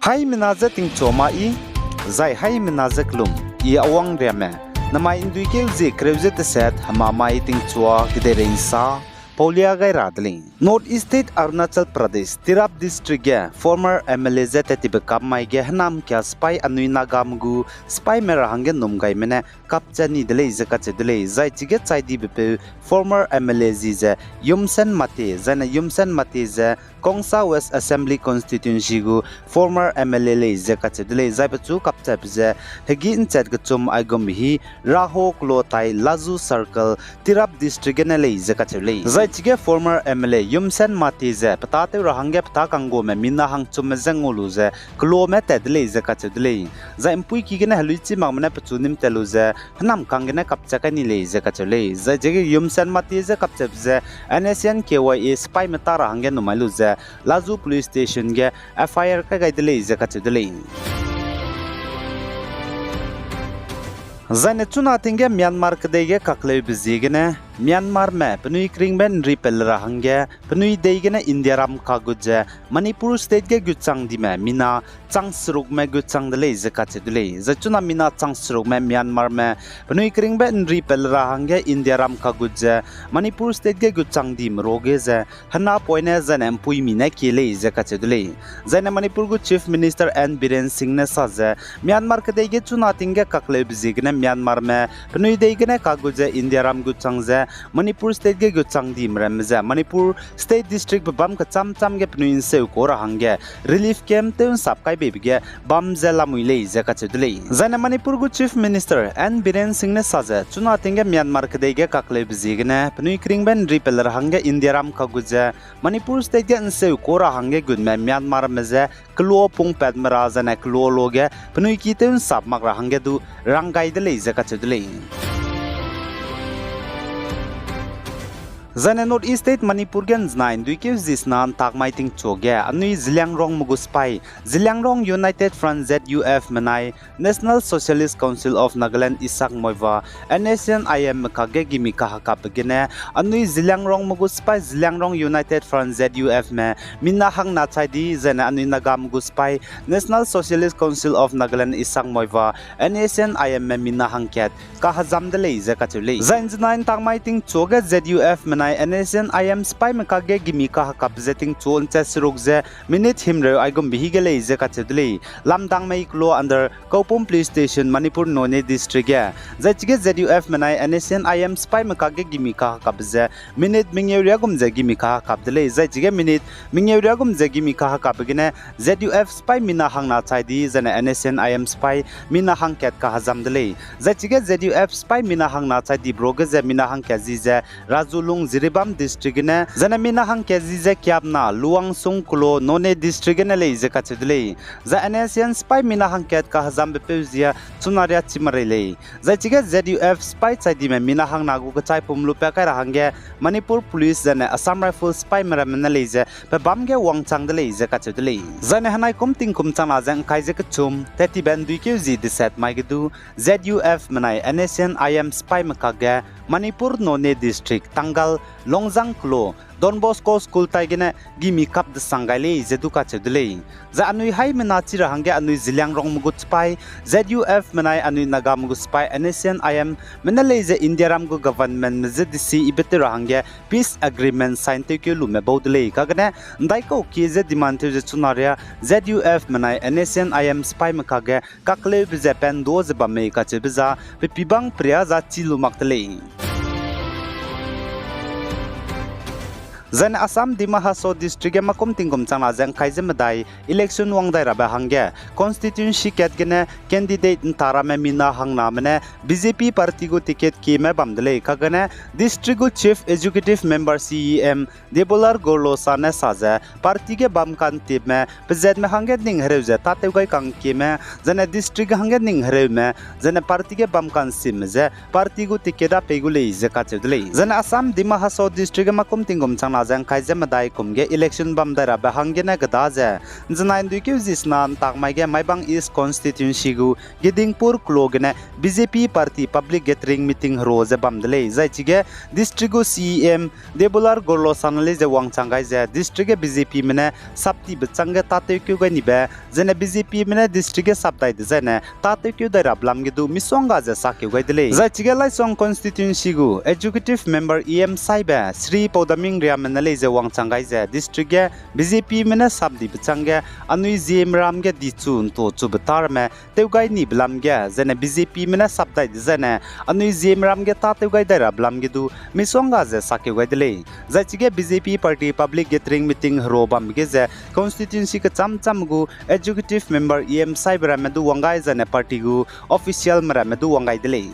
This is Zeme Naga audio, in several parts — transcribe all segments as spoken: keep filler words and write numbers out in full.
Haimena je tingchua ma i, zai haimena je kelum, i Awang Riame. Namai ’nduikeu zie kereu ze teset hema mai tingchua kedeirei ’nsa, paulia gai ra de lei. North East State Arunachal Pradesh, Tirap District ge former M L A je tat tibe kam mai ge hênam kia sipai anui Nagame gu sipaime ra hangge num gaime ne kapcha ni de lei ze kacheu de lei. Zai chige chai dibe peu former M L A zi ze Yumsen Mate, zaine Yumsen Mate ze Kongsa West Assembly Constituency gu former M L A lei ze kacheu de lei. Zai pechu kapchabe ze hegî ’nchat kechum aigumbe hî Raho kelo tai Lazu Circle, Tirap District gene lei ze kacheu lei. Zai chige former M L A Yumsen Mate ze petâtew ra hangge petâ kanggume mina hangchumme je ngau lu ze kelome tat de lei ze kacheu de lei. Zai ’mpuiki gene heluichi makme ne pechu nîm tat lu ze hênam kang gene kapcha kai ni lei ze kacheu lei. Zai chige Yumsen Mate je kapchabe ze N S C N K Y A sipaime ta ra hangge numai lu ze Lazu Police Station ge F I R kai gai de lei ze kacheu de lei. Zaine chuna ting ge Myanmar kedei ge kakleube ziegene Myanmarme penui keringbe ’nri pel ra hangge penui dei gene Indiaram kagut ze Manipur State ge gutchang dime mina chang serukme gutchang de lei ze kacheu de lei. Zai chuna mina chang serukme Myanmarme penui keringbe ’nri pel ra hangge Indiaram kagut ze Manipur State ge gutchang dime ruage ze hênapoine zaine ’mpuimi ne kie lei ze kacheu de lei. Zaine Manipur gu Chief Minister N Biren Singh ne sa ze, Myanmar kedei ge chuna ting ge kakleube ziegene Myanmarme penui dei gene kagut ze Indiaram gutchang ze Manipur State ge gutchang dime ramme ze Manipur State district pe bam kechâm châm ge penui ’nseu ka ra hangge relief camp tew ’nsap kai beibe ge bam ze lamui lei ze kacheu de lei. Zaine Manipur gu Chief Minister N Biren Singh ne sa ze, chuna ting ge Myanmar kedei ge kakleube ziegene penui keringbe ’nri pel ra hangge Indiaram kagut ze Manipur State ge ’nseu ka ra hangge gutme Myanmarme je keloa pungpatme ra zaine keloa luage penui ki tew ’nsap mak ra hangge du rang gai de lei ze kacheu de lei. Zaine North East State Manipur ge ’nzenai ’nduikeu zi sena ’ntak mai tingchua ge anui Zeliangrongme gu sipai, Zeliangrong United Front Z U F menai National Socialist Council of Nagaland Isak Muivah, N S C N I M me kakge gimi kahekapbe gene anui Zeliangrongme gu sipai Zeliangrong United Front Z U F me mina hangna chai di zaine anui Nagame gu sipai National Socialist Council of Nagaland Isak Muivah, N S C N I M me mina hangkat kahezam de lei ze kacheu lei. Zai ’nzenai ’ntak mai tingchua ge Z U F menai N S C N I M sipaime kakge gimi kahekapbe ze tingchua ’nchat seruk ze minute himreu aigumbe hî ge lei ze kacheu de lei. Lamdangmei keloa under Kaupum Police Station, Manipur Noney District ge. Zai chige Z U F menai N S C N I M sipaime kakge gimi kahekapbe ze minute mengeu riagum ze gimi kahekap de lei. Zai chige minute mengeu riagum ze gimi kahekapbe gene Z U F sipai mina hangna chai di zaine N S C N I M sipai mina hangkat kahezam de lei. Zai chige Z U F sipai mina hangna chai dibe ruage ze mina hangkat zi ze Rajulung, Jiribam District gene, zaine mina hangkat zi ze Kiapna, Luwangsung keloa Noney District gene lei ze kacheu de lei. Zai N S C N sipai mina hangkat kahezambe peu zia chuna riâ chi merei lei. Zai chige Z U F sipai chai dime mina hangna gu kechaipum lupat kai ra hangge Manipur Police zaine Assam Rifles sipaime ramme ne lei ze pe bam ge wangchang de lei ze kacheu de lei. Zaine henai kum tingkum changna ze ’ngkai ze kechum, tat tibe ’nduikeu zi deset mai ge du, Z U F menai N S C N I M sipaime kakge Manipur Noney District, Tangal, Longzang keloa, Don Bosco School tai gene gimi kap desang gai lei ze du kacheu de lei. Zai anui haimena chi ra hangge anui Zeliangrongme gu sipai, Z U F menai anui Nagame gu sipai N S C N I M me ne lei ze Indiaram gu governmentme je desi ibe tew ra hangge peace agreement sign tewkeu lume bau de lei. Kagene ’ndaikau kie ze demand tew ze chuna riâ Z U F menai N S C N I M sipaime kakge kakleube ze pa ’ndu ze bam mei kacheube za pe pibang peria za chi lu mak de lei. Zaine Assam Dima Hasao District ge makum tingkum changna ze ’ngkai ze medai election wang dai rabe hangge constituency kat gene candidate ’nta ramme mina hangname ne B J P party gu ticket kieme bam de lei. Kagene district gu Chief Executive Member, C E M, Debolal Gorlosa ne sa ze party ge bam ka'ntipme pezatme hangge ning hereu ze tâtew gai kang kieme, zaine district hangge ning hereume, zaine party ge bam ka'nsimme je party gu ticket a pei gu lei ze kacheu de lei. Zaine Assam Dima Hasao District ge makum tingkum changna ze ngkai ze medai kum ge election bam dai rabe hanggene geda ze, nzenai nduikeu zi sena ntak mai ge Maibang East Constituency gu Gidingpur kelo gene B J P Party Public Gathering Meeting hero ze bam de lei. Zai chige district gu C E M Debolal Gorlosa ne lei ze wangchang gai ze district ge B J P me ne saptibe chângge tâtewkeu gai nibe, zene B J P me ne district ge sap dai dezaine tâtewkeu dai rabe lam ge du misongga ze sakeu gai de lei. Zai chige Laisong Constituency gu Executive Member E M Saibe, Shri Paudaming Riame ne lei ze wangchang gai ze district ge B J P me ne sapdibe chângge anui Zeme ram ge dichu nto chube ta ramme tew gai nibe lam ge, zene B J P me ne sap dai dezaine anui Zeme ram ge tâtew gai dai rabe lam ge du misongga ze sakeu gai de lei. Zai chige B J P Party Public Gathering Meeting hero bambe ge ze constituency kechâm châm gu Executive Member E M Saibe ramme du wang gai zaine party gu officialme ramme du wang gai de lei.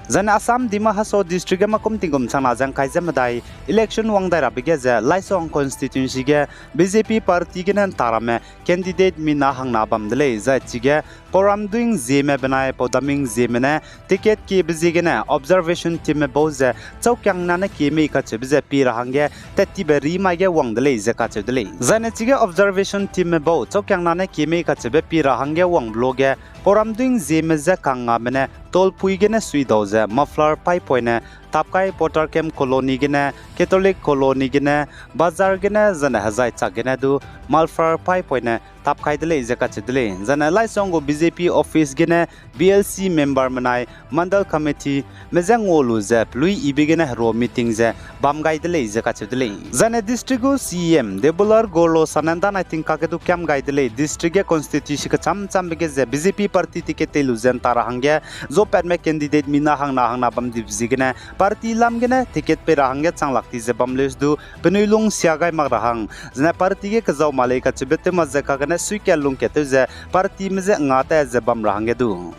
Zaine Assam Dima Hasao District ge makum tingkum changna ze ngkai ze medai election wang dai rabe ge ze Laisong Constituency ge B J P party gene nta ramme candidate mina hangna bam de lei. Zai chige Pauramduing Zeme benai Paudaming Zeme ne ticket kiebe ziegene observation teamme bau ze châukiangna ne kie mei kacheube ze pie ra hangge tattibe rimai ge wang de lei ze kacheu de lei. Zaine chige observation teamme bau châukiangna ne kie mei kacheube pie ra hangge wangbe luage Pauramduing Zeme je kangngabe ne tolpui gene suidau ze muffler paipoine tapkai Potter Camp Colony gene, Catholic Colony gene, Bazar gene, zaine hezai chak gene du muffler paipoine tapkai de lei ze kacheu de lei. Zaine Laisong gu B J P office gene B L C memberme nai Mandal Committeeme je ngua lu ze pelui yibe gene hero meeting ze bam gai de lei ze kacheu de lei. Zaine district gu C E M Debolal Gorlosa ne ndanai tingkak ge du kiam gai de lei. District ge constituency kechâm châmbe ge ze B J P party ticket tei lu ze nta ra hangge zopatme candidate mina hangna hangna bam dibe ziegene party lam gene ticket pei ra hangge chang lak ti ze bam leus du penui lungsia gai mak ra hang, zene party ge kezau ma lei kacheube tew ma ze kagene suikat lungkat tew ze partyme je nga ta ze bam ra hangge du.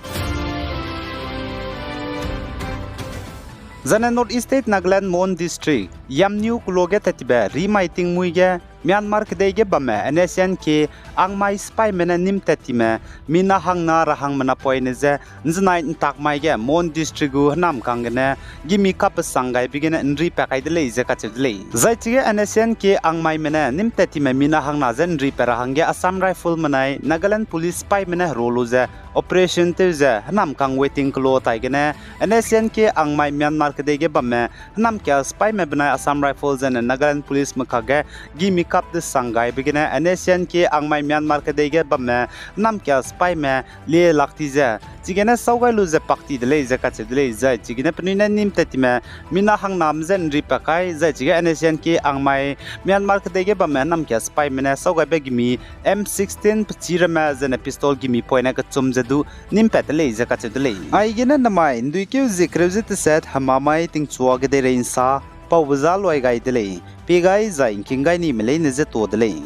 Zaine North East State Nagaland Mon District Yamniu kelo ge tattibe rimai tingmuî ge Myanmar kedei ge bamme N S C N K angmai sipaime ne nîm tattime mina hangna ra hangme napoine je nzenai ntak mai ge Mon District gu hênamkang gene gimi kapbe sang gaibe gene nri pat kai de lei ze kacheu de lei. Zai chige N S C N K angmaime ne nîm tattime mina hangna je nri pat ra hangge Assam Rifleme nai Nagaland Police sipaime ne hero lu ze operation tew ze hênamkang waiting kelo tai gene N S C N K angmai Myanmar kedei ge bamme hênamkia sipaime benai Assam Rifle zene Nagaland Policeme kakge gimi kap desang gaibe gene N S C N K angmai Myanmar kedei ge bamme hênamkia sipaime lie lak ti ze chigene sau gai lu ze pak ti de lei ze kacheu de lei. Zai chigene penui ne nîm tattime mina hangname je nri pat kai, zai chige N S C N K angmai Myanmar kedei ge bamme hênamkia sipaime ne sau gaibe gimi M sixteen pechî ramme zene pistol gimi poine kechum ze du nîm pat de lei ze kacheu de lei. Aigene namai nduikeu zie kereu ze teset hemamai tingchua kedeirei nsa paube za luai gai de lei. Pie gai zai ngking gai nime leine je tuâ de lei.